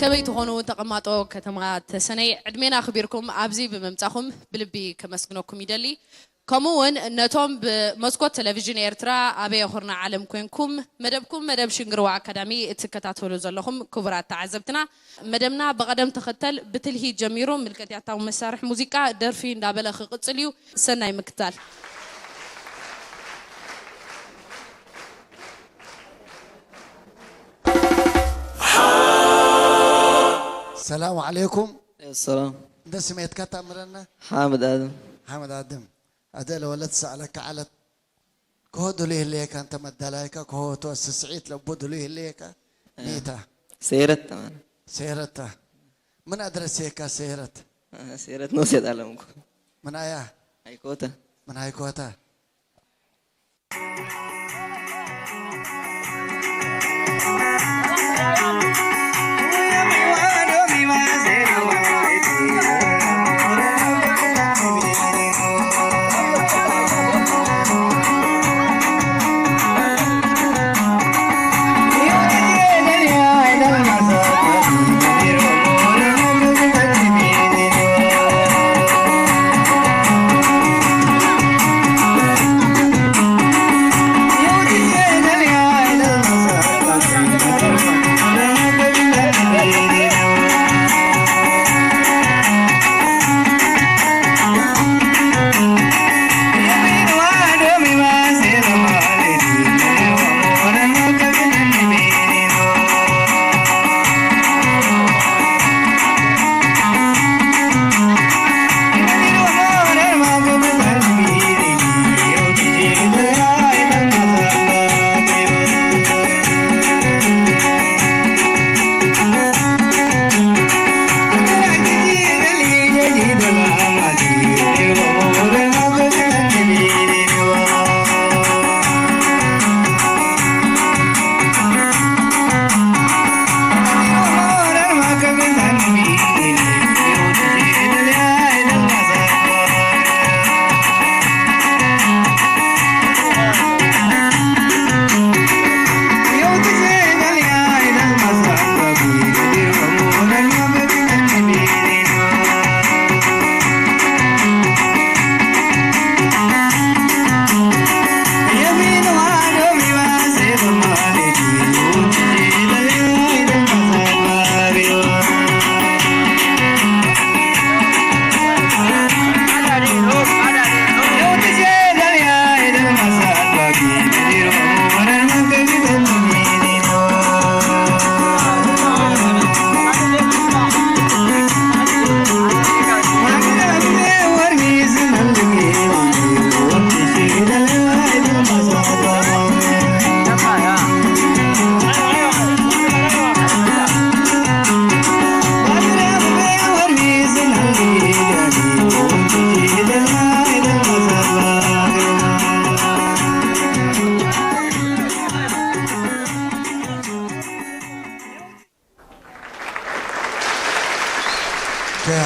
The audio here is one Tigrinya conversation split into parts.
ከመይ ትኾኑ ተቐማጦ ከተማ ተሰነይ? ዕድሜና ኣኽቢርኩም ኣብዚ ብምምጻኹም ብልቢ ከመስግነኩም ይደሊ። ከምኡ እውን ነቶም ብመስኮት ቴሌቪዥን ኤርትራ ኣበይ የኹርና ዓለም ኮንኩም መደብኩም መደብ ሽንግርዋ ኣካዳሚ እትከታተሉ ዘለኹም ክቡራት ተዓዘብትና፣ መደብና ብቐደም ተኸተል ብትልሂ ጀሚሩ ምልከት ያታዊ መሳርሒ ሙዚቃ ደርፊ እንዳበለ ክቕጽል እዩ። ሰናይ ምክታል። ሰላም ዓለይኩም። ሰላም። እንደ ስሜትካ ታምረና? ሓምድ ኣድም። ሓመድ ኣድም። ኣደ ለወለት ሰኣለካ ዓለት ክሆ ድሉ ይህልየካ እንተ መዳላይካ ክሆ ተወስ ስስዒት ለቡ ድሉ ይህልየካ። ኒታ ሴረት ተማን። ሴረታ። ምን ኣድረስየካ ሴረት? ሴረት ነው ሴት አለምኩ። ምን ኣያ? ኣይኮተ። ምን ሃይኮታ?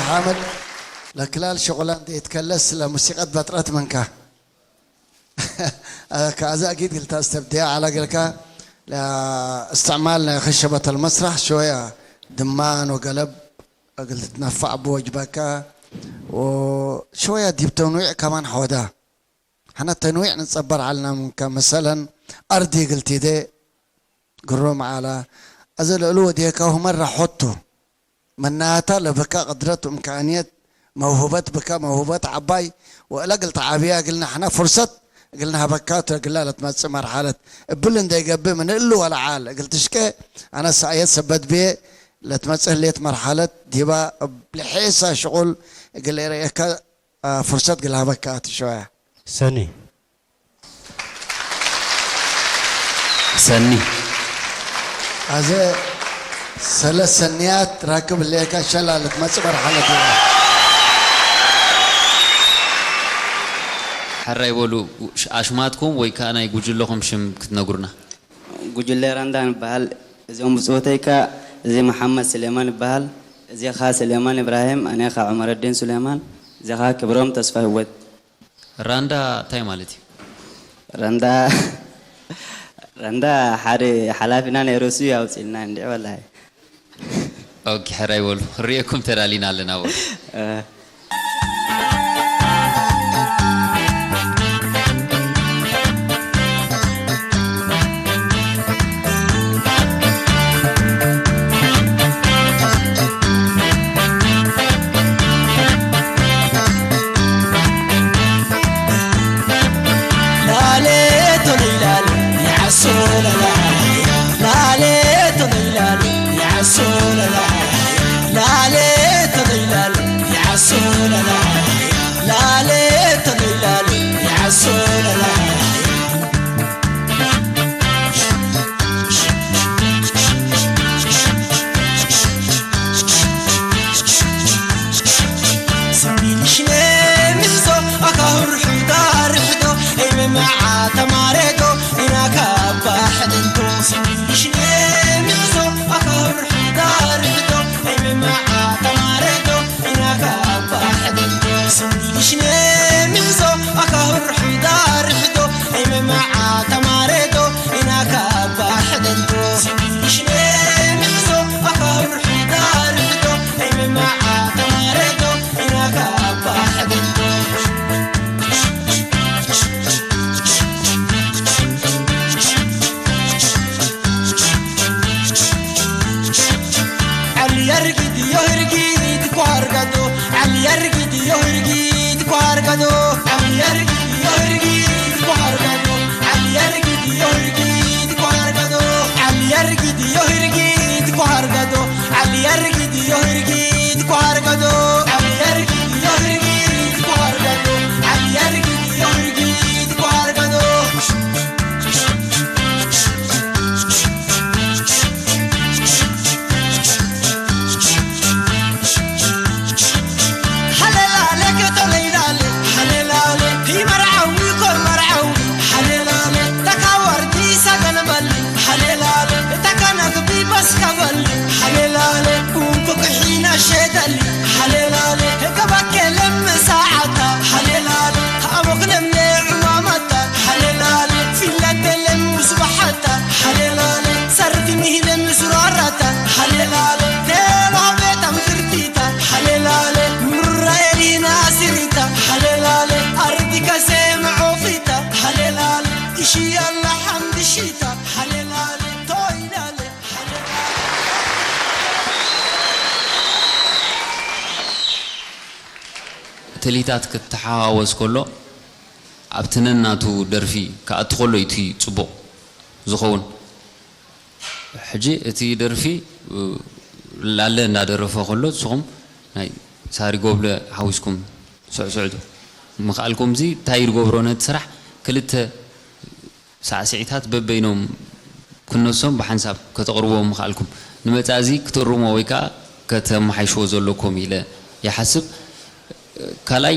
ሓመድ ለክላል ሸቁላን ዘይትከለስ ለሙሲቀት በጥረት መንካ ከኣዛ ጊድ ግልታ ዝተብድያ ዓላ ገልካ እስትዕማል ናይ ኸሸበት ኣልመስራሕ ሸወያ ድማን ወገለብ እግል ትትነፋዕ ብወጅበካ ሸወያ ዲብ ተንዊዕ ከማን ሐወዳ ሕና ተንዊዕ ንጸበር ዓልና ምንካ መሰለን ኣርዲ እግል ቲደ ግሩም ዓላ፣ እዚ ልእሉ ወዴካ ሁመራ ሖቱ፣ መናታ ለበካ ቅድረት ወእምካንየት፣ መውሁበት ብካ መውሁበት ዓባይ፣ ወእለ እግል ተዓብያ እግል ንሕና ፍርሰት እግል ንሀበካ እቱ እግላ ለትመጽእ መርሓለት፣ እብል እንዴ ገብእ ምን እሉ ወለ ዓል እግል ትሽቄ፣ ኣነ ሰእየት ሰበት ብየ ለትመጽእ ህሌት መርሓለት፣ ዲባ እብ ልሔሳ ሽቁል እግል ኤረኤካ ፍርሰት እግል ሀበካ እቱ ሸወያ። ሰኒ ሰኒ ኣዘ ሰለስ ሰንያት ራክብ ሌካ ሸላ ልትመጽእ መርሓለት ኢላ። ሕራይ በሉ ኣሽማትኩም ወይ ከዓ ናይ ጉጅለኹም ሽም ክትነግሩና። ጉጅለ ራንዳ ንበሃል። እዚኦም ብፅወተይ ከ እዚ መሓመድ ስሌማን ይበሃል። እዚ ኸ ስሌማን ኢብራሂም፣ ኣነ ኸ ዑመረዲን ሱሌማን፣ እዚ ኸ ክብሮም ተስፋ ህይወት። ራንዳ እንታይ ማለት እዩ? ረንዳ ረንዳ ሓደ ሓላፊና ነይሩ እሱ ኣውፅልና እንዲ ወላሂ ኦኬ፣ ሕራይ በሉ። ክንርእየኩም ተዳሊና ኣለና በሉ። ትልሂታት ክትሓዋወስ ከሎ ኣብቲ ነናቱ ደርፊ ክኣቱ ከሎ እዩ እቲ ጽቡቕ ዝኸውን። ሕጂ እቲ ደርፊ ላለ እንዳደረፈ ከሎ ንስኹም ናይ ሳሪ ጎብለ ሓዊስኩም ስዕስዕቱ ምኽኣልኩም እዚ እንታይ ይገብሮ ነቲ ስራሕ ክልተ ሳዕስዒታት በበይኖም ክነሶም ብሓንሳብ ከተቕርብዎም ምኽኣልኩም ንመጻኢ እዚ ክትእርሞ ወይ ከዓ ከተመሓይሽዎ ዘለኩም ኢለ ይሓስብ። ካልኣይ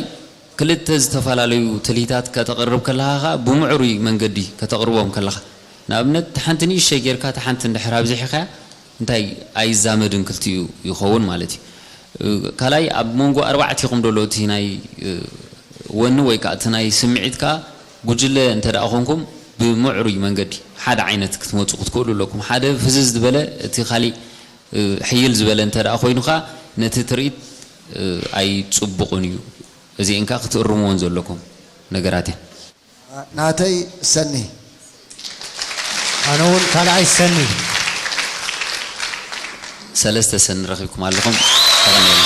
ክልተ ዝተፈላለዩ ትልሂታት ከተቕርብ ከለኻ ከዓ ብምዕሩይ መንገዲ ከተቕርቦም ከለኻ ንኣብነት ሓንቲ ንእሽተይ ጌርካ እታ ሓንቲ እንድሕር ኣብዚሕኻያ እንታይ ኣይዛመድን ክልቲኡ ይኸውን ማለት እዩ። ካልኣይ ኣብ መንጎ ኣርባዕቲኹም ደሎ እቲ ናይ ወኒ ወይ ከዓ እቲ ናይ ስምዒት ከዓ ጉጅለ እንተ ደኣ ኮንኩም ብምዕሩይ መንገዲ ሓደ ዓይነት ክትመፁ ክትክእሉ ኣለኩም። ሓደ ፍዝዝ ዝበለ እቲ ካሊእ ሕይል ዝበለ እንተ ደኣ ኮይኑ ከዓ ነቲ ትርኢት ኣይፅቡቕን እዩ። እዚአን ከዓ ክትእርምዎን ዘለኩም ነገራት እየን። ናተይ ሰኒ። ኣነ እውን ካልኣይ ሰኒ። ሰለስተ ሰኒ ረኺብኩም ኣለኹም። ተቐንየሉ።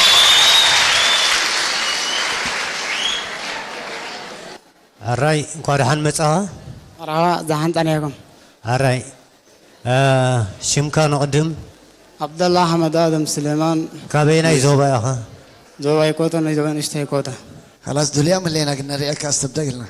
ኣራይ እንኳ ደሓን መጻኻ። መርሓባ ደሓን ጸኒሕኩም። ኣራይ ሽምካ ንቕድም። ዓብደላ ኣሕመድ ኣደም ስሌማን። ካበየናይ ዞባ ኢኻ? ዞባ ይኮተ ናይ ዞባ ንእሽተይ ይኮተ። ካላስ ዱልያ መለና ግን ነሪአካ ኣስተብደግልና።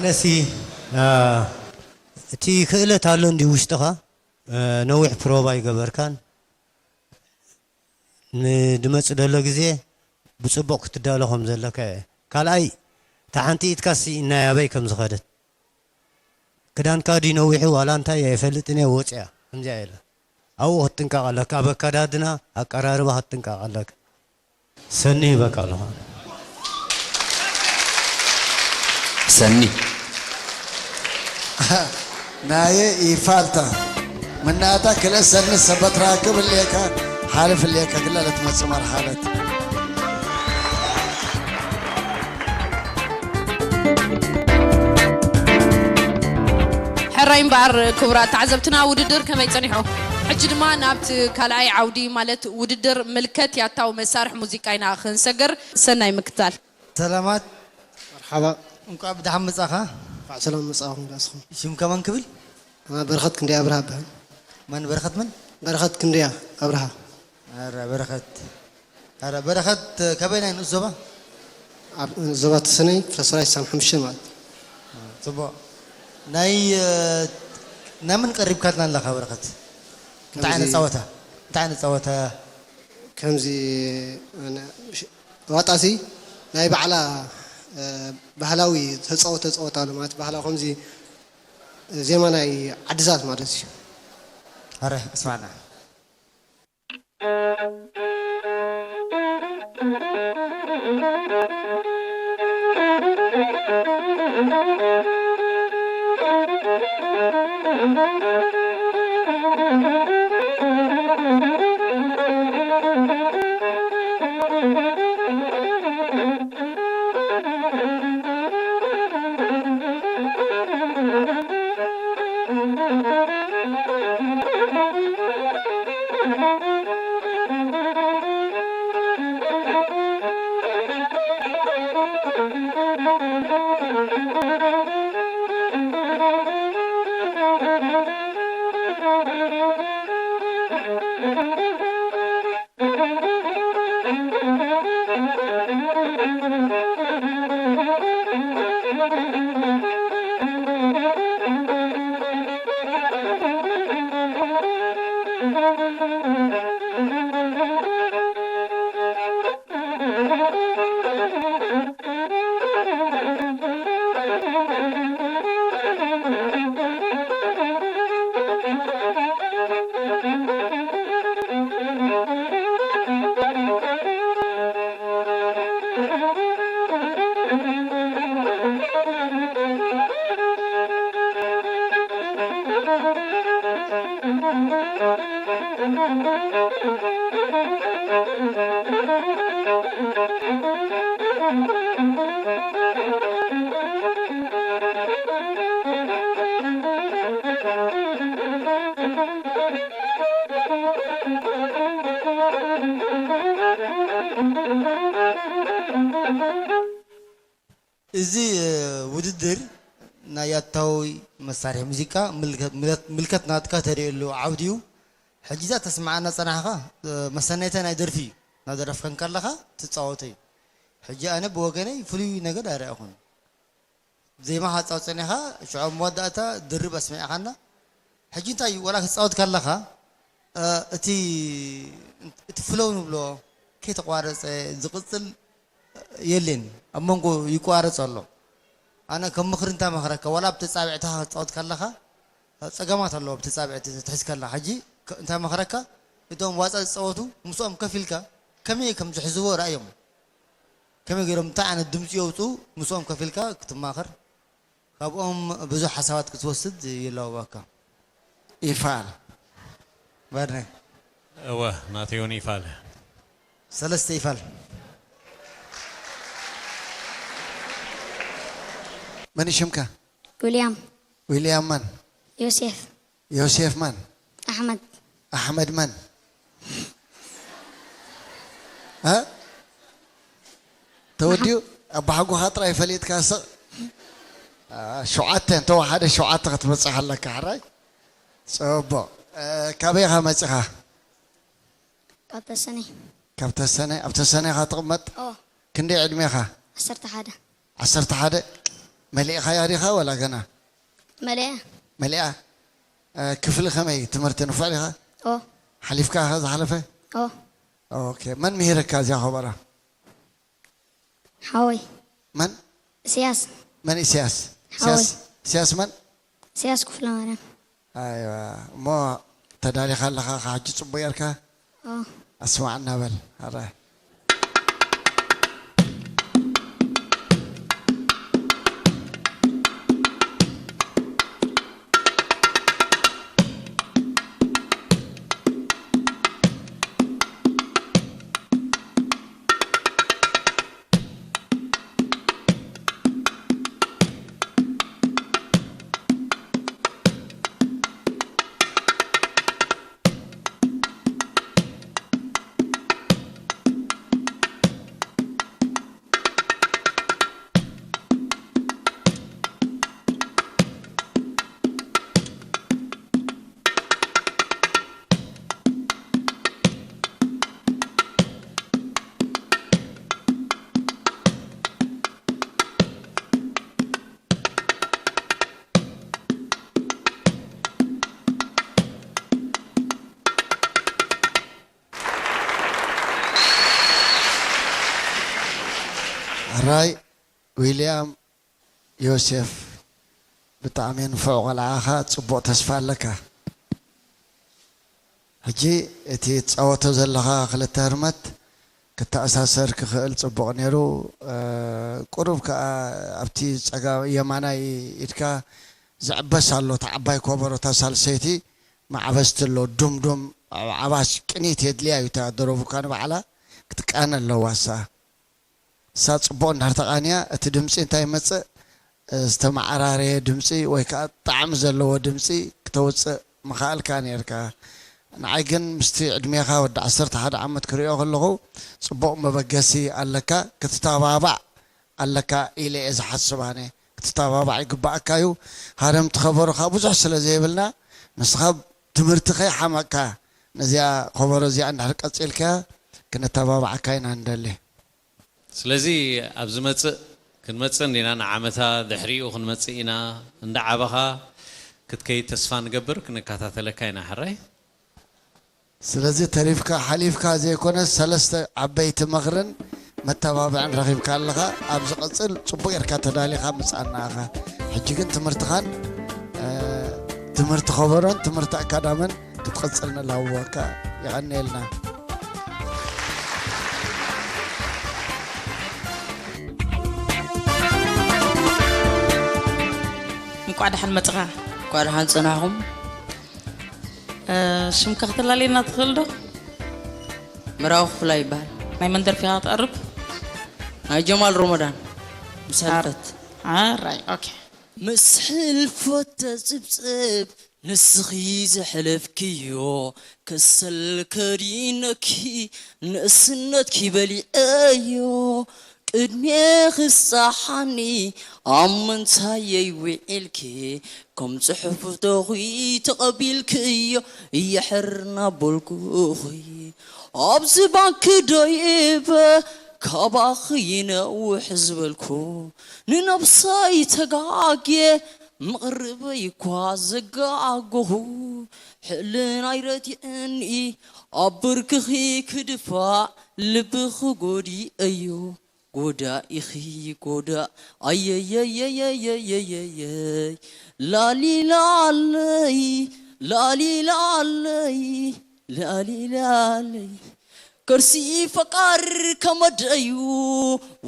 ስለሲ እቲ ክእለት ኣሎ እንዲ ውሽጥኻ፣ ነዊሕ ፕሮባ ይገበርካን ንድመፅ ደሎ ግዜ ብፅቡቕ ክትዳሎ ከም ዘለካ እየ። ካልኣይ፣ እታ ሓንቲ ኢድካሲ እናይ ኣበይ ከም ዝኸደት፣ ክዳንካ ድዩ ነዊሑ ዋላ እንታይ እየ፣ ኣይፈልጥን እየ፣ ወፂኣ ከምዚኣ የለ። ኣብኡ ክትጥንቀቕ ኣለካ፣ ኣብ ኣከዳድና ኣቀራርባ ክትጥንቀቕ ኣለካ። ሰኒ ይበቃ ኣለኻ። ሰኒ ናየ ይፋልታ ምናታ ክለ ሰኒ ሰበት ራክብ እሌካ ሓልፍ እሌካ ክለ ለትመጽእ መርሓለት። ሕራይ እምበኣር ክቡራት ተዓዘብትና፣ ውድድር ከመይ ጸኒሑ? ሕጂ ድማ ናብቲ ካልኣይ ዓውዲ፣ ማለት ውድድር ምልከት ያታዊ መሳርሒ ሙዚቃ ኢና ክንሰግር። ሰናይ ምክትታል። ሰላማት። መርሓባ። እንቋዕ ብደሓን መጻኻ። እንቋዕ ሰላም መጻኹም ዳስኹም። ሽምካ መን ክብል? ኣነ በረኸት ክንደያ ኣብርሃ እበሃል። መን በረኸት መን? በረኸት ክንደያ ኣብርሃ። ኣረ በረኸት፣ ኣረ በረኸት፣ ካበይ ናይ ንኡስ ዞባ? ኣብ ዞባ ተሰነይ፣ ክፍለ ሰራዊት ሳም ሓሙሽተ ማለት። ጽቡቕ። ናይ፣ ናይ መን ቀሪብካልና ኣለኻ በረኸት? እንታይ ዓይነት ከምዚ ጸወታ? እንታይ ዓይነት ጸወታ? ከምዚ፣ ኣነ፣ ሽ-፣ ዋጣሲ ናይ ባዕላ፣ እ፣ ባህላዊ ተጻወተ ጸወታ ኣሎ ማለት፣ ባህላዊ ከምዚ ዜማ ናይ ዓድታት ማለት እዩ። ኣረ፣ እስማዕና። እዚ ውድድር ናይ ያታዊ መሳርሒ ሙዚቃ ምልከት ናትካ ተርእየሉ ዓውዲ እዩ። ሕጂ እዛ ተስምዓና ጸናሕካ መሰነይታ ናይ ደርፊ እዩ። እናደረፍካ እንከለኻ ትጻወቶ እዩ። ሕጂ ኣነ ብወገነይ ፍሉይ ነገር ኣይረኣኹን። ዜማ ክትጻወት ጸኒሕካ ሽዑ ኣብ መወዳእታ ድርብ ኣስሚዕካና። ሕጂ እንታይ እዩ ዋላ ክትጻወት ከለኻ እቲ እቲ ፍሎው ንብሎ ከይተቋረጸ ዝቕጽል የለን፣ ኣብ መንጎ ይቋረጽ ኣሎ። ኣነ ከም ምኽሪ እንታይ መኽረካ፣ ዋላ ኣብ ተጻብዕትኻ ክትጻወት ከለኻ ጸገማት ኣለዎ፣ ኣብ ተጻብዕቲ ክትሕዝ ከለኻ። ሕጂ እንታይ መኽረካ፣ እቶም ዋጻ ዝጻወቱ ምስኦም ከፍ ኢልካ ከመይ ከም ዝሕዝዎ ርኣዮም። ከመይ ገይሮም እንታይ ዓይነት ድምጺ የውጽኡ ምስኦም ከፍ ኢልካ ክትማኸር። ካብኦም ብዙሕ ሓሳባት ክትወስድ ይላበወካ። ይፋል በርነ። እወ ናተይ እውን ይፋል። ሰለስተ ይፋል። መን ሽምካ? ዊልያም። ዊልያም መን? ዮሴፍ። ዮሴፍ መን? ኣሕመድ። ኣሕመድ መን? እ? ተወዲኡ ኣባሓጎኻ ጥራይ ፈሊጥካ ስቕ። ሸውዓተ እንተወሓደ ሸውዓተ ክትበፅሕ ኣለካ ሕራይ። ፅቡቕ። ካበይ ኢኻ መፂኻ? ካብ ተሰነይ። ካብ ተሰነይ። ኣብ ተሰነይ ኢኻ ትቕመጥ? ኦ። ክንደይ ዕድሜኻ? ዓሰርተ ሓደ። ዓሰርተ ሓደ። መሊእኻያ ዲኻ ወላ ገና? መሊኣ። መሊኣ። እ፣ ክፍሊ ከመይ ትምህርቲ ንፉዕ ዲኻ? ኦ ሓሊፍካ ኢኻ ዝሓለፈ? ኦ ኦኬ። መን ምሂረካ እዚኣ ኸበራ? ሓወይ መን? እስያስ መን? ኢሳያስ። ሓወይ። ኢሳያስ። ኢሳያስ መን? እስያስ ክፍለ ማርያም። ኣይዋ። እሞ ተዳሊኻ ኣለኻ፣ ካብ ሕጂ ጽቡቕ ጌርካ ኦ ኣስማዕና በል። ኣረ። ሕራይ ዊልያም ዮሴፍ፣ ብጣዕሚ ንፉዕ ቆልዓ ኢኻ፣ ጽቡቕ ተስፋ ኣለካ። ሕጂ እቲ ትጻወቶ ዘለኻ ክልተ ህርመት ክተኣሳሰር ክኽእል ጽቡቕ ነይሩ። እ፣ ቁሩብ ከኣ ኣብቲ ጸጋ-፣ የማናይ ኢድካ ዝዕበስ ኣሎ፣ እታ ዓባይ ኮበሮ፣ እታ ሳልሰይቲ መዓበስቲ ኣሎ፣ ዱም ዱም፣ ዓባስ ቅኒት የድልያ እዩ፣ እታ ደረፉ እኳ ንባዕላ ክትቃነ ኣለዋ እሳ። እሳ ጽቡቕ እንድሕር ተቓንያ፣ እቲ ድምጺ እንታይ ይመጽእ? ዝተመዓራረየ ድምጺ ወይ ከኣ ጣዕሚ ዘለዎ ድምጺ ክተውጽእ ምኸኣልካ ነይርካ። ንዓይ ግን ምስቲ ዕድሜኻ ወዲ ዓሰርተ ሓደ ዓመት ክርእዮ ከለኹ፣ ጽቡቕ መበገሲ ኣለካ፣ ክትተባባዕ ኣለካ ኢለ እየ ዝሓስብ ኣነ። ክትተባባዕ ይግባኣካ እዩ። ሃረምቲ ከበሮኻ ብዙሕ ስለ ዘይብልና፣ ንስኻ ትምህርቲ ከይሓመቕካ፣ ነዚኣ ከበሮ እዚኣ እንድሕር ቀጺልካያ፣ ክነተባብዓካ ኢና ንደሊ። ስለዚ ኣብ ዝመጽእ ክንመጽእ እንዲና፣ ንዓመታ ድሕሪኡ ክንመጽእ ኢና። እንዳ ዓበኻ ክትከይድ ተስፋ ንገብር፣ ክንከታተለካ ኢና። ሕራይ። ስለዚ ተሪፍካ ሓሊፍካ ዘይኮነስ፣ ሰለስተ ዓበይቲ ምኽርን መተባብዕን ረኺብካ ኣለኻ። ኣብ ዝቕጽል ጽቡቕ ጌርካ ተዳሊኻ ምጽኣና ኢኻ። ሕጂ ግን ትምህርትኻን፣ እ፣ ትምህርቲ ከበሮን ትምህርቲ ኣካዳምን ክትቕጽል ንላበወካ። የቐንየልና። እንቋዕ ደሓን መጽኻ። እንኳዕ ደሓን ጸናሕኹም። እ፣ ሽምካ ከተላለየና ትኽእል ዶ? መራዊ ክፍላይ ይበሃል። ናይ መን ደርፊ ኢኻ ትቐርብ? ናይ ጀማል ሮመዳን ምስ ሕልፈት። ኣራይ፣ ኦኬ። ምስ ሕልፈት ተጽብጽብ ንስኺ ዘሕለፍክዮ፣ ከሰል ከዲነኪ ንእስነትኪ በሊዐዮ። ቅድሜ ክሳሓኒ ኣብ ምንታየይ ውዒልኪ፣ ከም ጽሑፍ ተኹይ ተቐቢልክዮ፣ የሕር እናበልኩኺ። ኣብዚ ባንኪ ደይበ ካባኺ ይነውሕ ዝበልኩ፣ ንነብሰይ ተጋግየ ምቕርበይ እኳ ዘጋገኹ። ሕልናይ ረቲዕኒ ኣብ ብርክኺ ክድፋእ ልብኺ ጎዲኤዮ። ጎዳኢኺ ጎዳእ፣ ኣየየየየየየየየይ። ላሊላለይ፣ ላሊላለይ፣ ላሊላለይ። ከርሲ ፈቃር ከመደዩ፣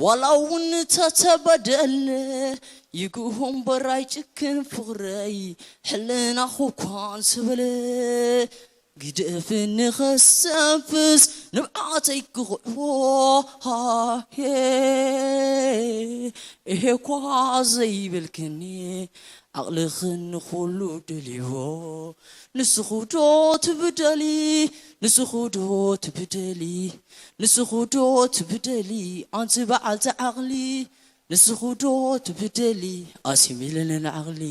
ዋላ እውን ተተበደለ። ይግሆ እምበር ኣይጭክን ፍቕረይ፣ ሕልናኹ እኳ እንተበለ። ግደፍኒ ኸስተንፍስ ንብዓተይ ክኽዕዎ፣ ሃሄ፣ እሄ እኳ ዘይበልክኒ፣ ዓቕልኽን ንኹሉ ደልይዎ። ንስኹ ዶ ትብደሊ፣ ንስኹ ዶ ትብደሊ፣ ንስኹ ዶ ትብደሊ፣ ኣንቲ በዓልቲ ዓቕሊ፣ ንስኹ ዶ ትብደሊ፣ ኣሲሚልንን ዓቕሊ።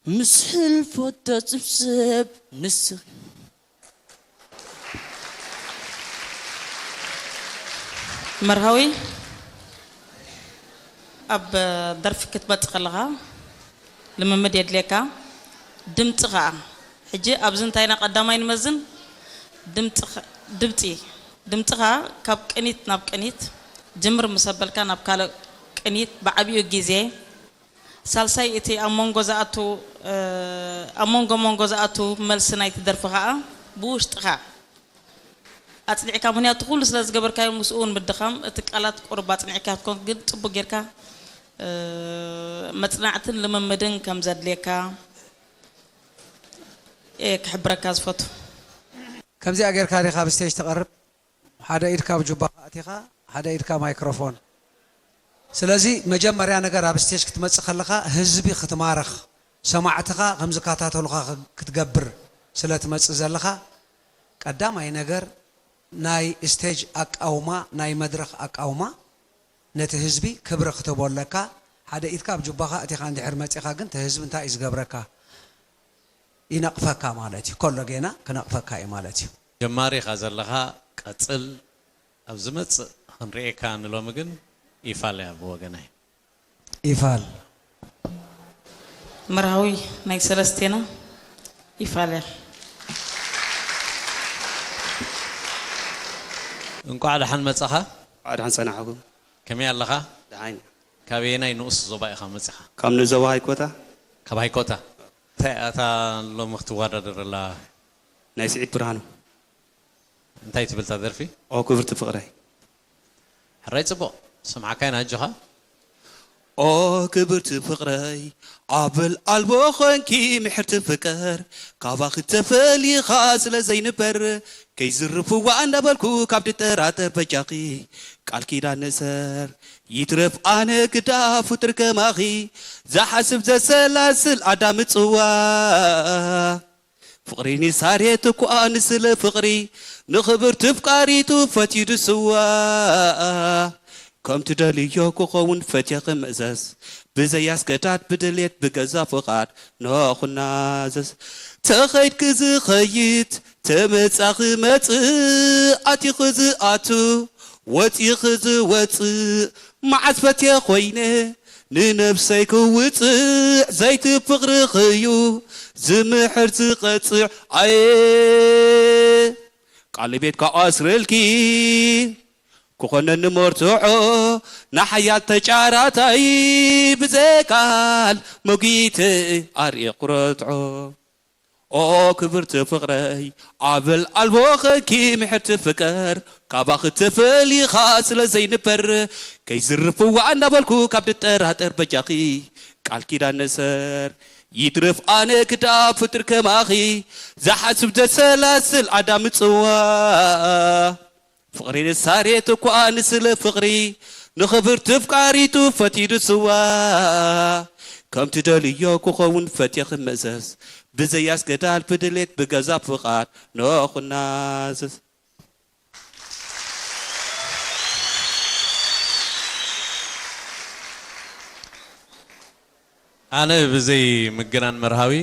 ምስ ሕልፈት ተጽብጽብ ንስኺ። መርሃዊ፣ ኣብ ደርፊ ክትመጽእ ከለኻ ልምምድ የድልየካ። ድምጺ ኸኣ፣ ሕጂ ኣብዚ እንታይ ኢና ቀዳማይ ንመዝን? ድምጺ ኸ-፣ ድምጺ። ድምጺ ኸኣ ካብ ቅኒት ናብ ቅኒት፣ ጅምር ምስ ኣበልካ ናብ ካልእ ቅኒት ብዓቢኡ ግዜ። ሳልሳይ፣ እቲ ኣብ መንጎ ዝኣቱ፣ እ፣ ኣብ መንጎ መንጎ ዝኣቱ መልሲ ናይቲ ደርፊ ኸኣ ብውሽጥኻ ኣጽኒዕካ፣ ምኽንያቱ ኩሉ ስለ ዝገበርካዮ ምስኡ እውን ምድኻም፣ እቲ ቃላት ቁሩብ ኣጽኒዕካ ትኮን፣ ግን ጽቡቅ ጌርካ፣ እ፣ መጽናዕትን ልምምድን ከም ዘድልየካ እየ ክሕብረካ ዝፈቱ። ከምዚኣ ጌርካ ዲኻ ኣብ ስቴጅ ትቐርብ? ሓደ ኢድካ ኣብ ጁባኻ ኣእቲኻ፣ ሓደ ኢድካ ማይክሮፎን። ስለዚ መጀመርያ ነገር ኣብ ስቴጅ ክትመጽእ ከለኻ ህዝቢ ክትማርኽ፣ ሰማዕትኻ ከም ዝከታተሉኻ ክትገብር ስለ ትመጽእ ዘለኻ፣ ቀዳማይ ነገር ናይ ስቴጅ ኣቃውማ፣ ናይ መድረኽ ኣቃውማ ነቲ ህዝቢ ክብሪ ክትህቦ ኣለካ። ሓደ ኢድካ ኣብ ጁባኻ ኣእቲኻ እንድሕር መጺኻ ግን እቲ ህዝቢ እንታይ እዩ ዝገብረካ? ይነቕፈካ ማለት እዩ። ከሎ ጌና ክነቕፈካ እዩ ማለት እዩ። ጀማሪ ኢኻ ዘለኻ፣ ቀጽል። ኣብ ዝመጽእ ክንርእየካ ንሎሚ ግን ይፋል እያ ብወገነይ። ይፋል። መርሃዊ ናይ ሰለስቴና ይፋል እያ። እንቋዕ ደሓን መጻኻ። እንቋዕ ደሓን ጸናሕኩም። ከመይ ኣለኻ? ደሓን። ካበየናይ ንኡስ ዞባ ኢኻ መጺኻ? ካብ ንኡስ ዞባ ሃይኮታ። ካብ ሃይኮታ። እንታይ እያ እታ ሎሚ ክትወዳደረላ? ናይ ስዒድ ብርሃኑ። እንታይ ትብል እታ ደርፊ? ኦ ክብርቲ ፍቕረይ። ሕራይ ጽቡቕ። ሰምዓካ ኢና ኣጆኻ። ኦ ክብርቲ ፍቕረይ፣ ኣበል ኣልቦ ኾንኪ ምሕርቲ ፍቅር፣ ካባኺ ተፈሊኻ ስለ ዘይንበር፣ ከይዝርፍዋ እንዳበልኩ ካብ ድጠራጠር በጃኺ ቃል ኪዳን ንእሰር። ይትረፍ ኣነ ግዳ ፍጡር ከማኺ፣ ዝሓስብ ዘሰላስል ኣዳም ጽዋ። ፍቕሪ ንሳሬት እኳ ንስለ ፍቕሪ፣ ንኽብርቲ ፍቃሪቱ ፈትዩ ድስዋ። ከም ትደልዮ ክኸውን ፈትየ ክምእዘዝ፣ ብዘይ ኣስገዳድ ብድሌት ብገዛ ፍቓድ ንኹናዘዝ። ተኸይድኪ ዝኸይድ፣ ተመጻኺ መጽእ፣ ኣቲኺ ዝኣቱ፣ ወጺኺ ዝወጽእ፣ መዓስ ፈትየ ኮይነ፣ ንነብሰይ ክውጽዕ፣ ዘይቲ ፍቕርኺ እዩ ዝምሕር ዝቐጽዕ። ኣየ ቃል ቤት ክኣስረልኪ ክኾነኒ መርትዖ፣ ንሓያል ተጫራታይ ብዘይ ቃል መጒተ ኣርእየ ክረትዖ። ኦ ክብርቲ ፍቕረይ፣ ኣበል ኣልቦ ኸንኪ ምሕርቲ ፍቅር፣ ካባኺ ተፈሊኻ ስለ ዘይንበር፣ ከይዝርፍዋ እናበልኩ ካብ ድጠራጠር በጃኺ ቃል ኪዳን ንእሰር። ይትረፍ ኣነ ክዳ ፍጡር ከማኺ፣ ዝሓስብ ዘሰላስል ኣዳም ጽዋ። ፍቕሪ ንሳሬት እኳ ንስለ ፍቕሪ፣ ንኽብርቲ ፍቃሪቱ ፈትዩ ድስዋ። ከም ትደልዮ ክኸውን ፈትየ ክመዘዝ፣ ብዘይ ኣስገዳድ ብድሌት ብገዛ ፍቓድ ንኹናዘዝ። ኣነ ብዘይ ምግናን መርሃዊ፣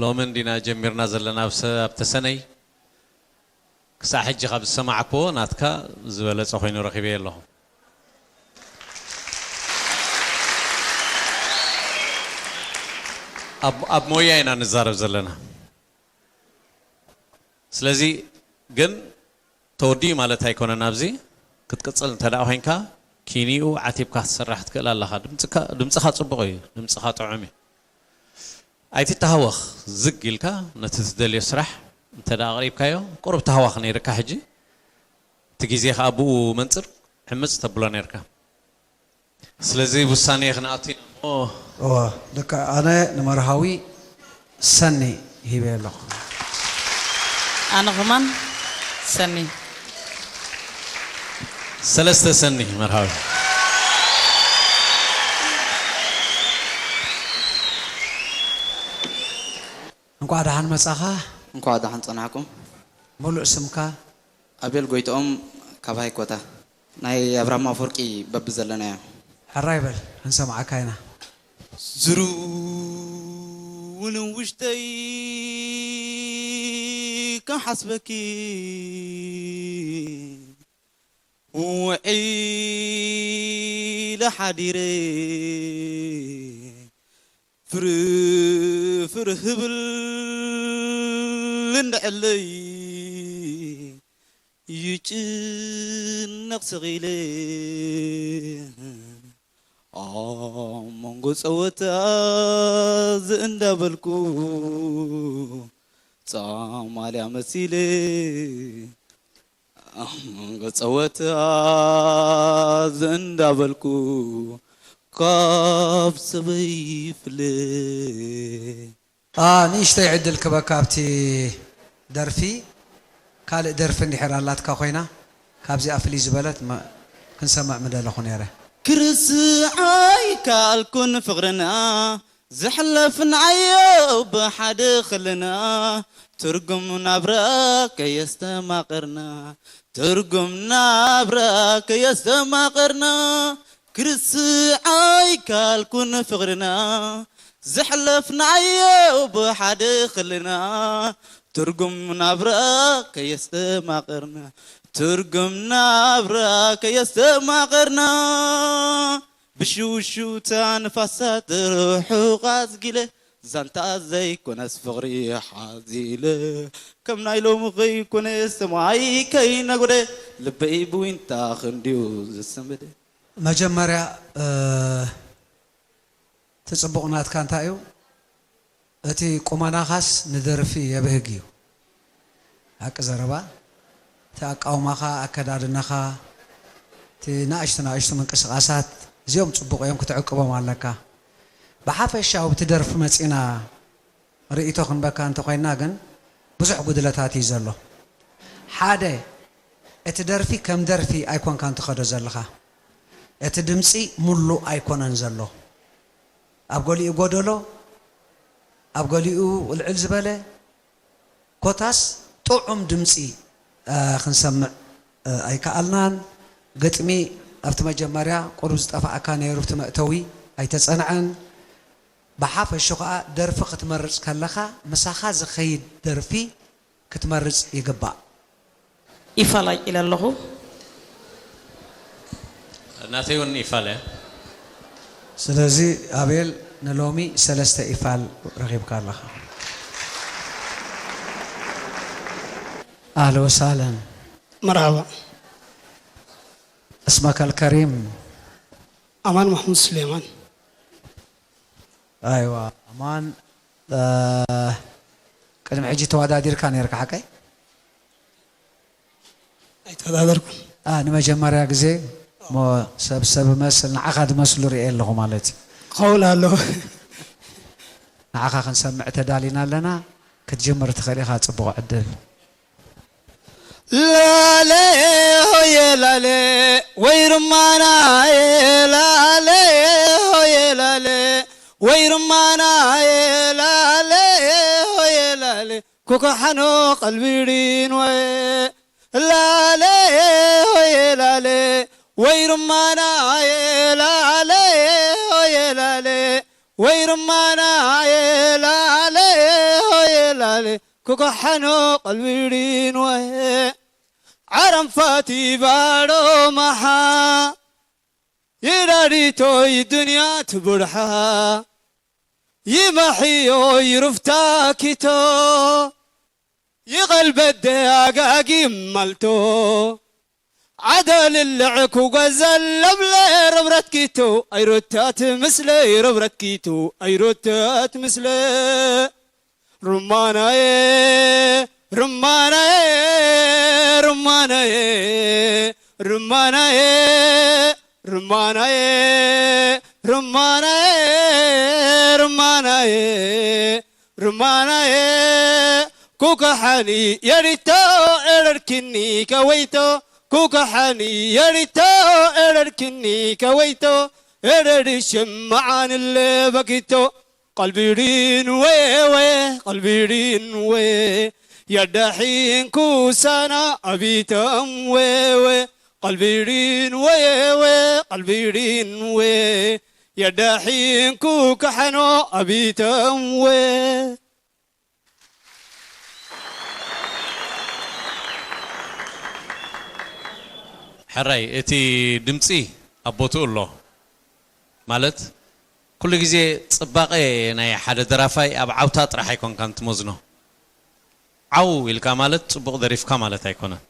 ሎሚ እንዲና ጀሚርና ዘለና ኣብ ሰ-፣ ኣብ ተሰነይ። ክሳዕ ሕጂ ካብ ዝሰማዕክዎ ናትካ ዝበለጸ ኮይኑ ረኺበዮ ኣለኹ። ኣብ፣ ኣብ ሞያ ኢና ንዛረብ ዘለና። ስለዚ ግን ተወዲኡ ማለት ኣይኮነን። ኣብዚ ክትቅጽል እንተ ደኣ ኮይንካ፣ ኪኒኡ ዓቲብካ ክትሰርሕ ትክእል ኣለኻ። ድምጽካ፣ ድምጽኻ ጽቡቕ እዩ፣ ድምጽኻ ጥዑም እዩ። ኣይትተሃወኽ፣ ዝግ ኢልካ ነቲ ትደልዮ ስራሕ እንተ ደኣ ኣቕሪብካዮ፣ ቁሩብ ተሃዋኽ ነይርካ። ሕጂ እቲ ግዜ ከኣ ብኡ መንጽር ሕምጽ ተብሎ ነይርካ። ስለዚ ውሳኔ ክንኣቱ ኢና እሞ። እወ፣ ልክዕ። ኣነ ንመርሃዊ ሰኒ ሂበ ኣለኹ። ኣነ ኸማን ሰኒ። ሰለስተ ሰኒ መርሃዊ። እንኳዕ ደሓን መጻኻ። እንኳዕ ደሓን ጸናሕኩም። ሙሉእ ስምካ? ኣቤል ጎይትኦም ካብ ሃይኮታ። ናይ ኣብርሃም ኣፈወርቂ በብዘለናዮ። ሕራይ በል፣ ክንሰምዓካ ኢና። ዝርውን ውሽጠይ ክሓስበኪ ውዒለ ሓዲረ ፍርፍር ህብል እንድዕለይ ይጭነቕ ስቕ ኢለ ኣብ መንጎ ጸወታ ዝእንዳበልኩ ጻማልያ መሲለ ኣብ መንጎ ጸወታ ዝእንዳበልኩ ካብ ሰበይ ፍለ ንእሽተይ ዕድል ክበካ ኣብቲ ደርፊ ካልእ ደርፊ እንድሕር ኣላትካ ኮይና ካብዚኣ ፍልይ ዝበለት ክንሰምዕ ምደለኹ ነይረ። ክርስዓይ ካልኩን ፍቕርና ዘሕለፍናዮ ብሓደ ክልና ትርጉም ናብራ ከየስተማቐርና ትርጉም ናብራ ከየስተማቐርና ክርስዓይ ካልኩን ፍቕርና ዘሕለፍናዮ ብሓደ ክልና ትርጉም ናብራ ከየስተማቐርና ትርጉም ናብራ ከየስተማቐርና ብሽውሽውታ ንፋሳት ርሑቕ ኣዝጊለ ዛንታ ዘይኮነስ ፍቕሪ ሓዚለ ከም ናይ ሎሚ ከይኮነ ሰማይ ከይነጉደ ልበይ ብዊንታ ክንድዩ ዝሰመደ። መጀመርያ እቲ ጽቡቕ ናትካ እንታይ እዩ? እቲ ቁመናኻስ ንደርፊ የብህግ እዩ። ሓቂ ዘረባ እቲ ኣቃውማኻ፣ ኣከዳድናኻ፣ እቲ ንኣሽቱ ንኣሽቱ ምንቅስቓሳት እዚኦም ጽቡቕ እዮም፣ ክትዕቅቦም ኣለካ። ብሓፈሻ ኣብቲ ደርፊ መጺና ርእይቶ ክንበካ እንተኾይንና ግን ብዙሕ ጉድለታት እዩ ዘሎ። ሓደ እቲ ደርፊ ከም ደርፊ ኣይኮንካን ትኸዶ ዘለኻ። እቲ ድምጺ ሙሉእ ኣይኮነን ዘሎ። ኣብ ገሊኡ ጎደሎ፣ ኣብ ገሊኡ ልዕል ዝበለ ኮታስ ጥዑም ድምጺ ክንሰምዕ ኣይከኣልናን። ግጥሚ ኣብቲ መጀመርያ ቁሩብ ዝጠፍኣካ ነይሩ፣ ኣብቲ መእተዊ ኣይተጸንዐን። ብሓፈሽኡ ከኣ ደርፊ ክትመርጽ ከለኻ ምሳኻ ዝኸይድ ደርፊ ክትመርጽ ይግባእ። ኢፋላይ ኢለ ኣለኹ። ናተይ እውን ኢፋል እያ። ስለዚ ኣቤል ንሎሚ ሰለስተ ኢፋል ረኺብካ ኣለኻ። ኣህለ ወሳለን። መርሃባ። እስመከ ልከሪም። ኣማን ማሕሙድ ስሌማን። ኣይዋ ኣማን ቅድሚ ሕጂ ተወዳዲርካ ነርካ ሓቀይ? ኣይተወዳደርኩን። ንመጀመርያ ግዜ ሞ ሰብ ሰብ መስል ንዓኻ ዝመስሉ ርእየ ኣለኹ ማለት እዩ። ክኸውን ኣለዎ። ንዓኻ ክንሰምዕ ተዳሊና ኣለና። ክትጅምር ትኽእል ኢኻ። ጽቡቕ ዕድል። ላሌ ሆየ ላሌ ወይ ርማናየ ላሌ ሆየ ላሌ ወይ ርማናየ ላሌ ሆየ ላሌ ኩኩሓኖ ቀልቢሪን ወየ ላሌ ሆየ ላሌ ወይ ርማናየ ላሌ ሆየ ላሌ ወይ ርማናየ ላሌ ሆየ ላሌ ኩኩሓኖ ቀልቢሪን ወየ ዓረንፋቲ ባሮ ማሓ ይዳዲቶ ይዱንያ ትቡርሓ ይማሕዮ ይሩፍታ ኪቶ ይቐልበደ ኣጋጊ ማልቶ ዓደልልዕ ኩጓዘል ለብለ ረብረት ኪቶ ኣይሮታት ምስለ ረብረት ኪቶ ኣይሮታት ምስለ ርማናየ ርማናየ ርማናየ ርማናየ ርማናየ ርማናየ ርማናየ ርማናየ ኩካሓኒ የሪቶ ኤረርኪኒ ከወይቶ ኩካሓኒ የሪቶ ኤረርኪኒ ከወይቶ ኤረር ሽማዓንለ በኪቶ ቀልቢሪን ወየ ወየ ቀልቢሪን ወየ ያዳሒን ኩሳና ኣቢተም ወየ ወየ ቀልቢሪን ወየ ወየ ቀልቢሪን ወየ ያዳሒን ኩካሓኖ ኣቢተም ወየ ሕራይ እቲ ድምፂ ኣብ ቦትኡ ኣሎ። ማለት ኩሉ ግዜ ጽባቐ ናይ ሓደ ደራፋይ ኣብ ዓውታ ጥራሕ ኣይኮንካን ትመዝኖ። ዓው ኢልካ ማለት ጽቡቕ ደሪፍካ ማለት ኣይኮነን።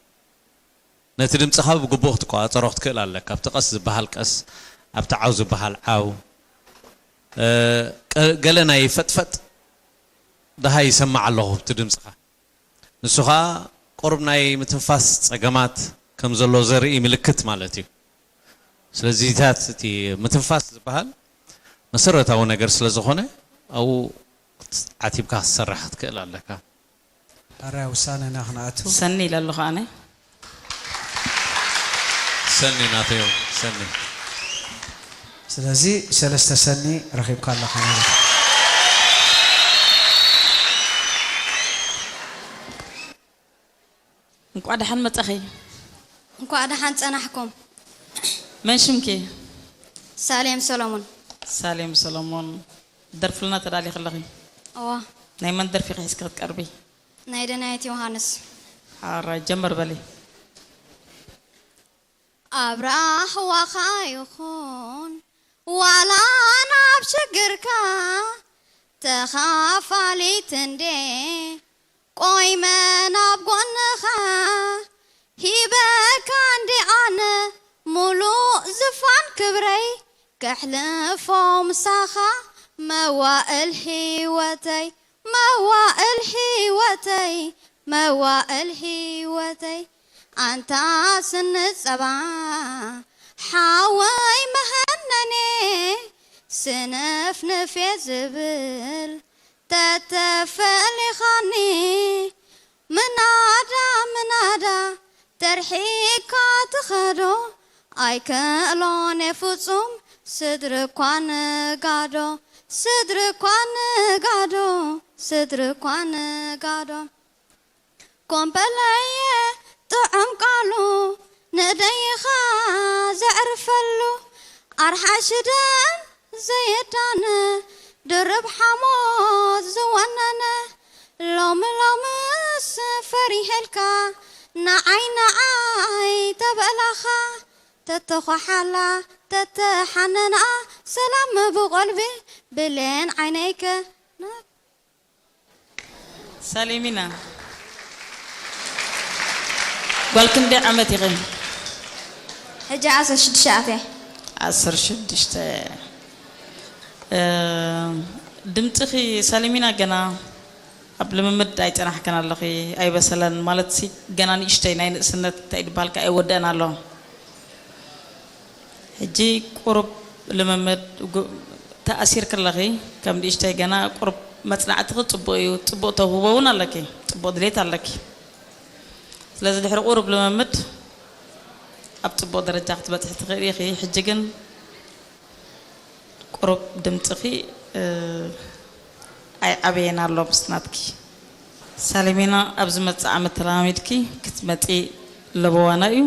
ነቲ ድምጽኻ ብግቡእ ክትቆጻጸሮ ክትክእል ኣለካ። ኣብቲ ቀስ ዝበሃል ቀስ፣ ኣብቲ ዓው ዝበሃል ዓው። እ፣ ቀ-፣ ገለ ናይ ፈጥፈጥ ደሃይ ይሰማዕ ኣለኹ ኣብቲ ድምጽኻ። ንሱ ኸኣ ቁሩብ ናይ ምትንፋስ ጸገማት ከም ዘሎ ዘርኢ ምልክት ማለት እዩ። ስለዚታት እቲ ምትንፋስ ዝበሃል መሰረታዊ ነገር ስለ ዝኾነ፣ ኣብኡ ዓቲብካ ክትሰርሕ ክትክእል ኣለካ። ኣራይ ውሳነና ክንኣቱ። ሰኒ ኢለ ኣለኹ ኣነ። ሰኒ ናተዮም፣ ሰኒ። ስለዚ ሰለስተ ሰኒ ረኺብካ ኣለኻ ማለት እዩ። እንቋዕ ደሓን መጻኺ። እንኳዕ ደሓን ጸናሕኩም። መን ሽምኪ? ሳሌም ሰሎሞን። ሳሌም ሰሎሞን። ደርፍልና ተዳሊኺ ኣለኺ? እዋ። ናይ መን ደርፊ ኢኺ ሒዝኪ ክትቀርቢ? ናይ ደናየት ዮሃንስ። ሓራይ ጀመር በሊ። ኣብ ራህዋኻ ይኹን ዋላ ናብ ሽግርካ ተኻፋሊት እንዴ ቆይመ ናብ ጎንኻ ሂበካ እንዲ ኣነ ሙሉእ ዝፋን ክብረይ ከሕልፎ ምሳኻ መዋእል ህይወተይ መዋእል ህይወተይ መዋእል ህይወተይ ኣንታ ስንጸባ ሓወይ መሃነኔ ስንፍንፍ ዝብል ተተፈሊኻኒ ምናዳ ምናዳ ተርሒካ ትኸዶ ኣይክእሎን ፍጹም ስድርኳ ንጋዶ ስድርኳ ንጋዶ ስድርኳ ንጋዶ ኮምበለየ ጥዑም ቃሉ ንደይኻ ዘዕርፈሉ ኣርሓሽደን ዘየዳነ ድርብ ሓሞት ዝወነነ ሎሚ ሎምስ ፈሪሄልካ ንዓይ ንዓይ ተበላኻ ተተዃሓላ ተተሓነና ሰላም ብቆልቢ ብሌን ዓይነይከ ሳሌሚና ጓል ክንደይ ዓመት ኢኺ? ሕጂ ዓሰርተ ሽዱሽተ ኣትየ። ዓሰርተ ሽዱሽተ። እ፣ ድምፅኺ ሳሌሚና ገና ኣብ ልምምድ ኣይፀናሕከን ኣለኺ፣ ኣይበሰለን ማለት ሲ ገና ንእሽተይ ናይ ንእስነት እንታይ ድበሃል ከ ኣይወደአን ኣሎ። ሕጂ ቁሩብ ልምምድ ጉ-፣ ተኣሲርኪ ኣለኺ፣ ከም ንእሽተይ ገና ቁሩብ መጽናዕትኺ ጽቡቕ እዩ፣ ጽቡቕ ተውህቦ እውን ኣለኪ፣ ጽቡቕ ድሌት ኣለኪ። ስለዚ ድሕሪ ቁሩብ ልምምድ ኣብ ጽቡቕ ደረጃ ክትበጽሒ ትኽእሊ ኢኺ። ሕጂ ግን ቁሩብ ድምጽኺ፣ እ፣ ኣይዓበየን ኣሎ ምስ ናትኪ። ሳሌሚና ኣብ ዝመጽእ ዓመት ተለማሚድኪ ክትመጺ ለበዋና እዩ፣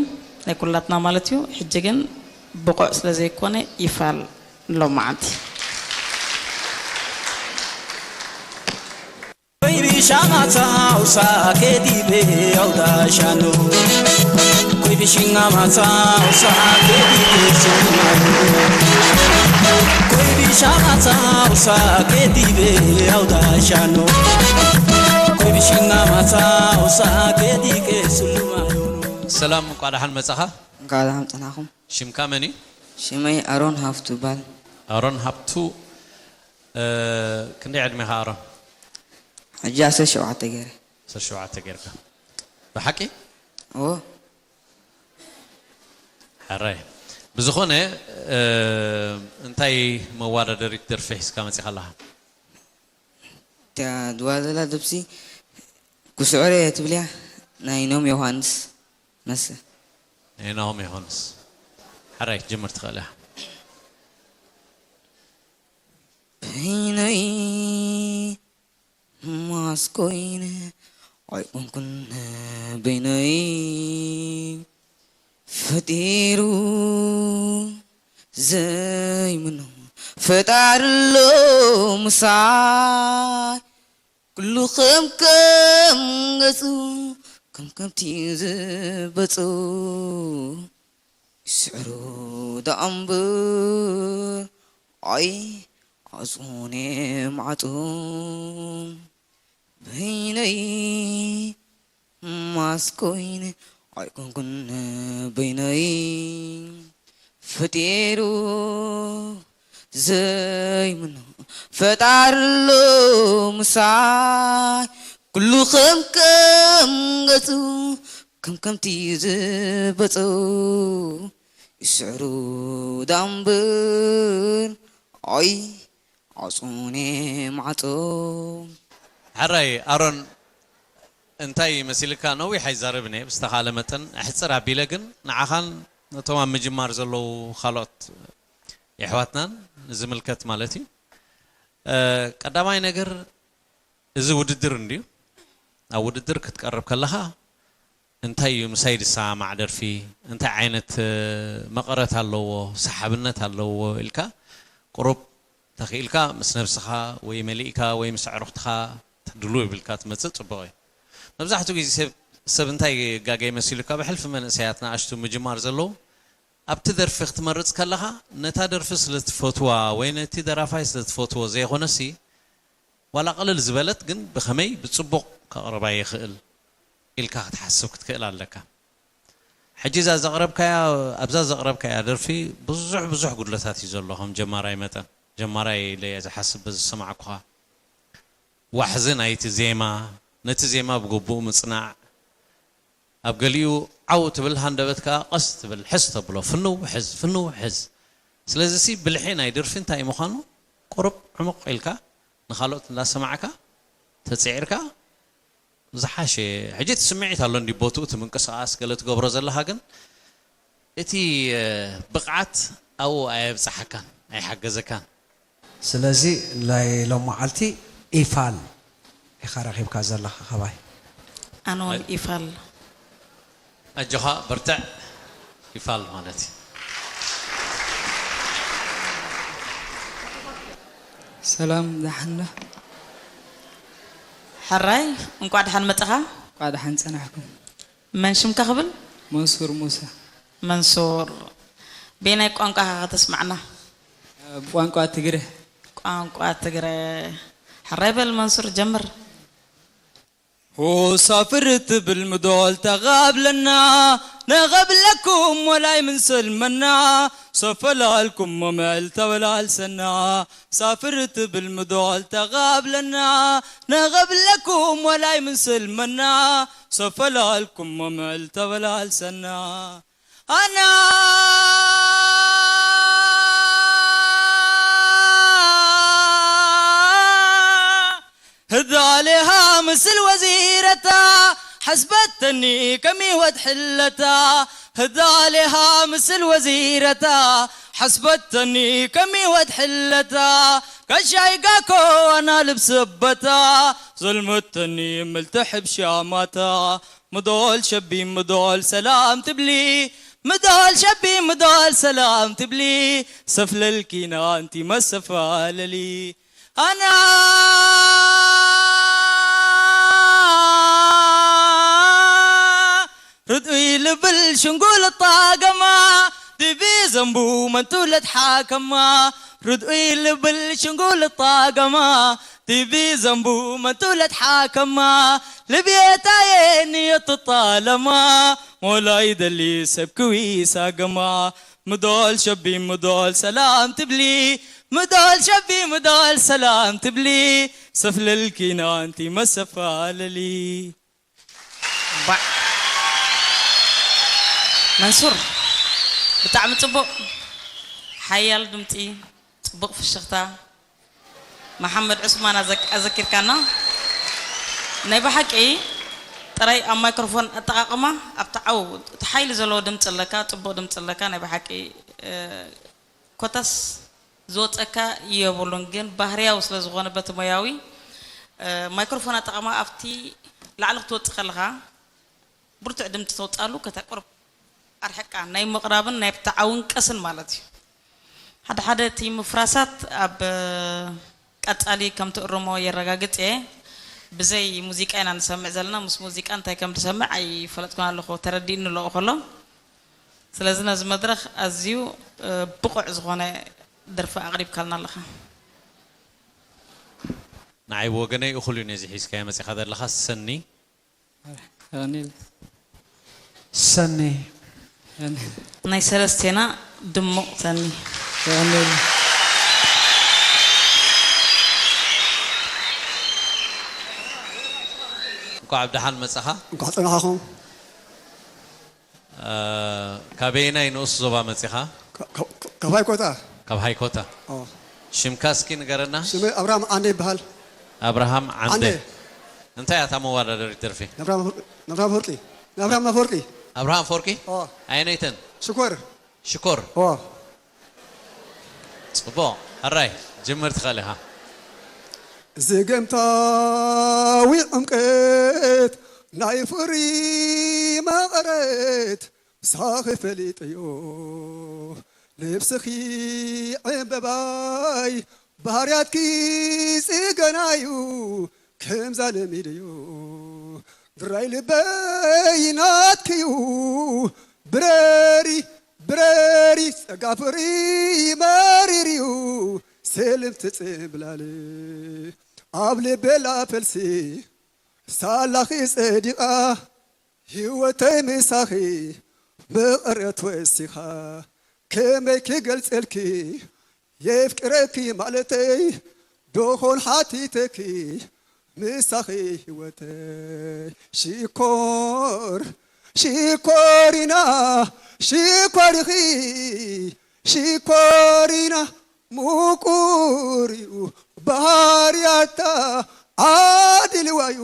ናይ ኩላትና ማለት እዩ። ሕጂ ግን ብቑዕ ስለ ዘይኮነ ይፋል ሎማዓንቲ። ኮይቢ ሻማታ ውሳ ኬዲቤ ኣውዳሻኖ። ኮይቢ ሽኛ ማታ ውሳ ኬዲቤ ስልማኖ። ኮይቢ ሻማታ ውሳ ኬዲቤ ኣውዳሻኖ። ኮይቢ ሽኛ ማታ ውሳ ኬዲቤ ስልማኖ። ሰላም፣ እንኳዕ ደሓን መጻኻ። እንኳዕ ደሓን ጸናኹም። ሽምካ መን እዩ? ሽመይ ኣሮን ሃፍቱ ይባል። ኣሮን ሃብቱ። እ፣ ክንደይ ዕድሜኻ ኣሮን? ሕጂ ዓሰርተ ሸውዓተ ገይረ። ዓሰርተ ሸውዓተ ጌርካ። ብሓቂ? እዎ። ሕራይ። ብዝኾነ፣ እ፣ እንታይ መዋዳደሪት ደርፊ ሒዝካ መጺኻ ኣለኻ? እታ ድዋዘላ ደብሲ ኩስዕረ እያ ትብልያ ናይ ኖም ዮሃንስ መሰ። ናይ ናሆም ዮሃንስ። ሕራይ ክትጅምር ትኽእል ኢኻ። በይነይ ማስኮይነ ኣይኮንኩን በይነይ ፈጢሩ ዘይምኖ ፈጣሪ ኣሎ ምሳይ ኩሉ ከም ከም ገጹ ከም ከምቲ ዝበጹ ይስዕሩ ደኣ እምበር ኣይ ኣጽሙኔ ማዕጾ በይነይ ማስኮይን ኣይኮንኩን በይነይ ፈጢሩ ዘይምኖ ፈጣርሎ ምሳይ ኩሉ ከም ከም ገጹ ከም ከምቲ ዝበጹ ይስዕሩ ዳምብር ኣይ ኣጹኔ ማዕጾ። ሕራይ ኣሮን እንታይ መሲልካ ነዊሕ ኣይዛረብን እየ ብዝተኻለ መጠን ኣሕፅር ኣቢለ ግን ንዓኻን ነቶም ኣብ ምጅማር ዘለዉ ካልኦት የሕዋትናን ዝምልከት ማለት እዩ። ቀዳማይ ነገር እዚ ውድድር እንድዩ። ኣብ ውድድር ክትቀርብ ከለኻ እንታይ እዩ ምሳይ ዝሰማማዕ ደርፊ፣ እንታይ ዓይነት መቐረት ኣለዎ፣ ሰሓብነት ኣለዎ ኢልካ ቁሩብ ተኽኢልካ ምስ ነብስኻ ወይ መሊእካ ወይ ምስ ኣዕሩኽትኻ ድሉው ኣቢልካ ትመጽእ ጽቡቕ እዩ። መብዛሕትኡ ግዜ ሰብ ሰብ እንታይ ይጋገ ይመስል ኢልካ ብሕልፊ መንእሰያት ንኣሽቱ ምጅማር ዘለዉ ኣብቲ ደርፊ ክትመርጽ ከለኻ ነታ ደርፊ ስለ ትፈትዋ ወይ ነቲ ደራፋይ ስለ ትፈትዎ ዘይኮነሲ ዋላ ቅልል ዝበለት ግን ብኸመይ ብጽቡቕ ከቕርባ ይኽእል ኢልካ ክትሓስብ ክትክእል ኣለካ። ሕጂ እዛ ዘቕረብካያ ኣብዛ ዘቕረብካያ ደርፊ ብዙሕ ብዙሕ ጉድለታት እዩ ዘሎ ከም ጀማራይ መጠን ጀማራይ ኢለ እየ ዝሓስብ በዚ ዝሰማዕኩኻ ዋሕዚ ናይቲ ዜማ ነቲ ዜማ ብግቡእ ምጽናዕ ኣብ ገሊኡ ዓው ትብል ሃንደበት ከኣ ቀስ ትብል ሕዝ ተብሎ ፍንው ሕዝ ፍንው ሕዝ ስለዚ ሲ ብልሒ ናይ ደርፊ እንታይ ምዃኑ ቁሩብ ዕሙቕ ኢልካ ንኻልኦት እንዳሰማዕካ ተጽዒርካ ዝሓሸ ሕጂ እቲ ስምዒት ኣሎ እንዲ ቦትኡ እቲ ምንቅስቃስ ገለ ትገብሮ ዘለኻ ግን እቲ ብቕዓት ኣብኡ ኣየብጽሓካን ኣይሓገዘካን። ስለዚ ናይ ሎም መዓልቲ ኢፋል ኢኻ ረኺብካ ዘለኻ ካባይ። ኣነ እውን ኢፋል ኣጆኻ በርትዕ ኢፋል ማለት እዩ። ሰላም ደሓን ዶ? ሕራይ እንቋዕ ደሓን መጻኻ። እንቋዕ ደሓን ጸናሕኩም። መን ሽምካ ክብል? መንሱር ሙሳ። መንሱር ቤናይ ቋንቋኻ ከተስማዕና። ብቋንቋ ትግረ። ቋንቋ ትግረ። ሕራይ በል መንሱር ጀምር። ሆሳፍር ትብል ምዶል ተቓብለና ነቐብለኩም ወላይ ምንስልመና ሰፈላልኩም መምዕል ተበላልሰና ሳፍር ትብል ምዶል ተቓብለና ነቐብለኩም ወላይ ምንስልመና ሰፈላልኩም መምዕል ተበላልሰና ኣና ህዳሌሃ ምስል ወዚረታ ሓስበተኒ ከሚወት ሕለታ ህዳሌሃ ምስል ወዚረታ ሓስበተኒ ከሚወት ሕለታ ከሻይ ጋኮ ኣና ልብስበታ ዘልመተኒ ምልትሕብ ሻማታ ምዶል ሸቢ ምዶል ሰላም ትብሊ ምዶል ሸቢ ምዶል ሰላም ትብሊ ሰፍለልኪና ኣንቲ መሰፋለሊ ኣና ርድኡይ ልብል ሽንጉል ጣገማ ዲቢ ዘንቡ መንቱ ለትሓከማ ርድኡይ ልብል ሽንጉል ጣገማ ዲቢ ዘንቡ መንቱ ለትሓከማ ልብየታየ ንየት ጣለማ ሞላይ ደሊ ሰብ ክዊሳ ገማ ምዶል ሸቢ ምዶል ሰላም ትብሊ ምዶል ሸቢ ምዶል ሰላም ትብሊ ሰፍለልኪና ኣንቲ መሰፋለሊ ባዕ መንሱር ብጣዕሚ ጽቡቕ ሓያል ድምጺ ጽቡቕ ፍሽኽታ መሓመድ ዑስማን ኣዘኪርካና ናይ ብሓቂ ጥራይ ኣብ ማይክሮፎን ኣጠቓቕማ ኣብቲ ዓው እቲ ሓይሊ ዘለዎ ድምፂ ኣለካ ፅቡቕ ድምፂ ኣለካ ናይ ብሓቂ ኮታስ ዝወፀካ የብሉን ግን ባህርያዊ ስለ ዝኾነ በቲ ሞያዊ ማይክሮፎን ኣጠቓቕማ ኣብቲ ላዕሊ ክትወፅእ ከለኻ ብርቱዕ ድምፂ ተውፅኣሉ ከታ ቁርብ ኣርሕቃ ናይ ምቕራብን ናይ ብተዓውን ቀስን ማለት እዩ ሓደ ሓደ እቲ ምፍራሳት ኣብ ቀጻሊ ከም ትእርሞ የረጋግጽ እየ ብዘይ ሙዚቃ ኢና ንሰምዕ ዘለና ምስ ሙዚቃ እንታይ ከም ዝሰምዕ ኣይፈለጥኩን ኣለኹ ተረዲእኒ ኣለኹ ከሎ ስለዚ ነዚ መድረኽ ኣዝዩ ብቑዕ ዝኾነ ደርፊ ኣቕሪብካልና ኣለኻ። ንዓይ ብወገነይ እኹል እዩ ነዚ ሒዝካዮ መጺኻ ዘለኻ። ሰኒ። የቐንየል። ሰኒ። የቐንየል። ናይ ሰለስቴና ድሙቕ ሰኒ። የቐንየል። እንኳዕ ብደሓን መጻኻ። እንኳዕ ጸናሕኹም። እ፣ ካበየናይ ንኡስ ዞባ መጺኻ? ካብ ሃይኮታ። ካብ ሃይኮታ። ኦ፣ ሽምካ እስኪ ንገረና። ሽመይ ኣብርሃም ዓንደ ይበሃል። ኣብርሃም ዓንደ። ዓንደ። እንታይ እያ እታ መወዳደሪት ደርፊ? ናብራም ናብራም ኣፈወርቂ። ናብራም ኣፈወርቂ። ኣብርሃም ኣፈወርቂ? ኦ፣ ኣየነይተን? ሽኮር። ሽኮር። ኦ፣ ጽቡቕ። ሕራይ ጅምር ትኽእል ኢኻ። ዝገምታዊ ዕምቀት ናይ ፍቕሪ መቐረት ምሳኺ ፈሊጠዮ። ነብስኺ ዕምበባይ ባህርያትኪ ጽገናዩ። ከምዛ ለሚደዮ ድራይ ልበይ ናትክዩ። ብረሪ ብረሪ ጸጋ ፍቕሪ መሪርዩ። ስልምቲ ጽምብላል ኣብ ልበላ ፈልሲ ሳላኺ ጸዲቓ። ህይወተይ ምሳኺ መቐረት ወሲኻ። ከመይ ክገልጸልኪ የፍቅረኪ ማለተይ ዶኾን ሓቲተኪ። ምሳኺ ህይወተይ ሽኮር ሽኮሪና ሽኮሪኺ ሽኮሪና። ምቁር እዩ ባህርያታ ኣድልዋዩ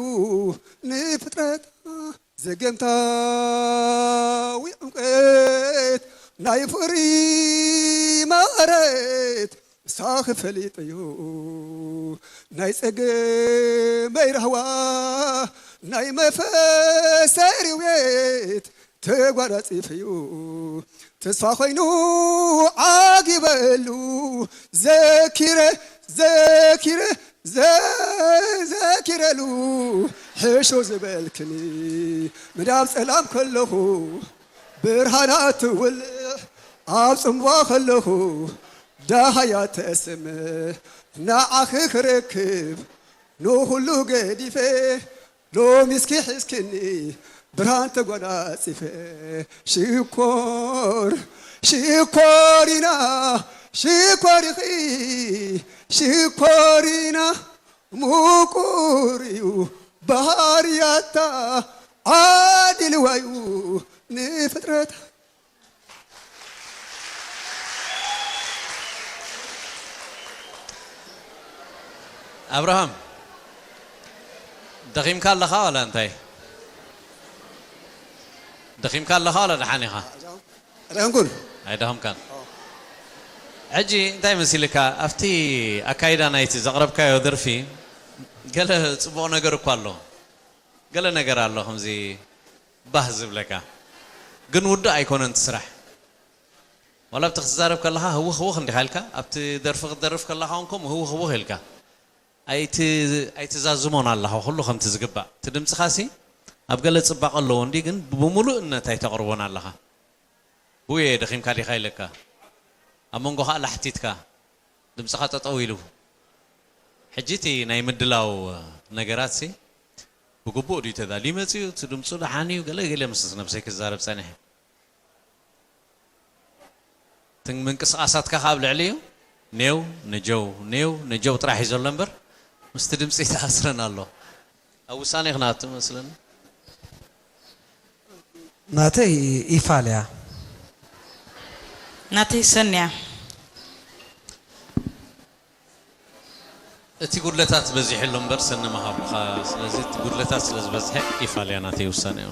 ንፍጥረታ። ዘገምታዊ ዕምቀት ናይ ፍቕሪ መቐረት ምሳኺ ፈሊጠዮ። ናይ ጸገመይ ራህዋ ናይ መፈሰሪ ቤት ተጓናጺፈዮ። ተስፋ ኮይኑ ዓጊበሉ ዘኪረ ዘኪረ ዘኪረሉ። ሕሾ ዝበልክኒ ምዳብ ጸላም ከለኹ ብርሃና ትውልዕ ኣብ ጽምዋ ከለኹ ዳሃያ ተስምዕ ንዓኺ ክረክብ ንኹሉ ገዲፈ። ሎሚ እስኪ ሒዝክኒ ብርሃን ተጓናጺፈ። ሽኮር ሽኮሪና ሽኮሪኺ ሽኮሪና። ምቁር እዩ ባህርያታ ኣድልዋዩ ንፍጥረታ። ኣብርሃም፣ ደኺምካ ኣለኻ ዋላ እንታይ? ደኺምካ ኣለኻ ዋላ ደሓን ኢኻ? ኣይደኸምኩን። ኣይደኸምካን። ሕጂ እንታይ መሲልካ ኣብቲ ኣካይዳ ናይቲ ዘቕረብካዮ ደርፊ ገለ ጽቡቕ ነገር እኳ ኣሎ፣ ገለ ነገር ኣሎ ከምዚ ባህ ዝብለካ፣ ግን ውዱእ ኣይኮነን እቲ ስራሕ። ዋላ ኣብቲ ክትዛረብ ከለኻ ህውኽ ህውኽ እንዲኻ ኢልካ፣ ኣብቲ ደርፊ ክትደርፍ ከለኻ እውን ከምኡ ህውኽ ህውኽ ኢልካ ኣይትዛዝሞን ኣለኻ ኩሉ ከምቲ ዝግባእ። እቲ ድምፅኻሲ ኣብ ገለ ፅባቐ ኣለዎ እንዲ ግን ብምሉእነት ኣይተቕርቦን ኣለኻ። ብኡ እየ ደኺምካ ዲኻ ኢለካ። ኣብ መንጎ ከዓ ላሕቲትካ ድምፅኻ ጠጠው ኢሉ። ሕጂ እቲ ናይ ምድላው ነገራትሲ ብግቡእ ድዩ ተዳልዩ መፅዩ? እቲ ድምፁ ደሓን እዩ? ገለ ገለ ምስ ነብሰይ ክዛረብ ፀኒሐ። እቲ ምንቅስቓሳትካ ካብ ልዕሊ እዩ። ኔው ንጀው ኔው ንጀው ጥራሕ እዩ ዘሎ እምበር ምስቲ ድምፂ ይተኣስረን ኣሎ። ኣብ ውሳኔ ክናቱ መስለኒ። ናተይ ኢፋል እያ። ናተይ ሰን እያ። እቲ ጉድለታት በዚሑ ኣሎ እምበር ሰኒ ምሃብካ። ስለዚ እቲ ጉድለታት ስለ ዝበዝሐ ኢፋል እያ ናተይ ውሳኔ እዩ።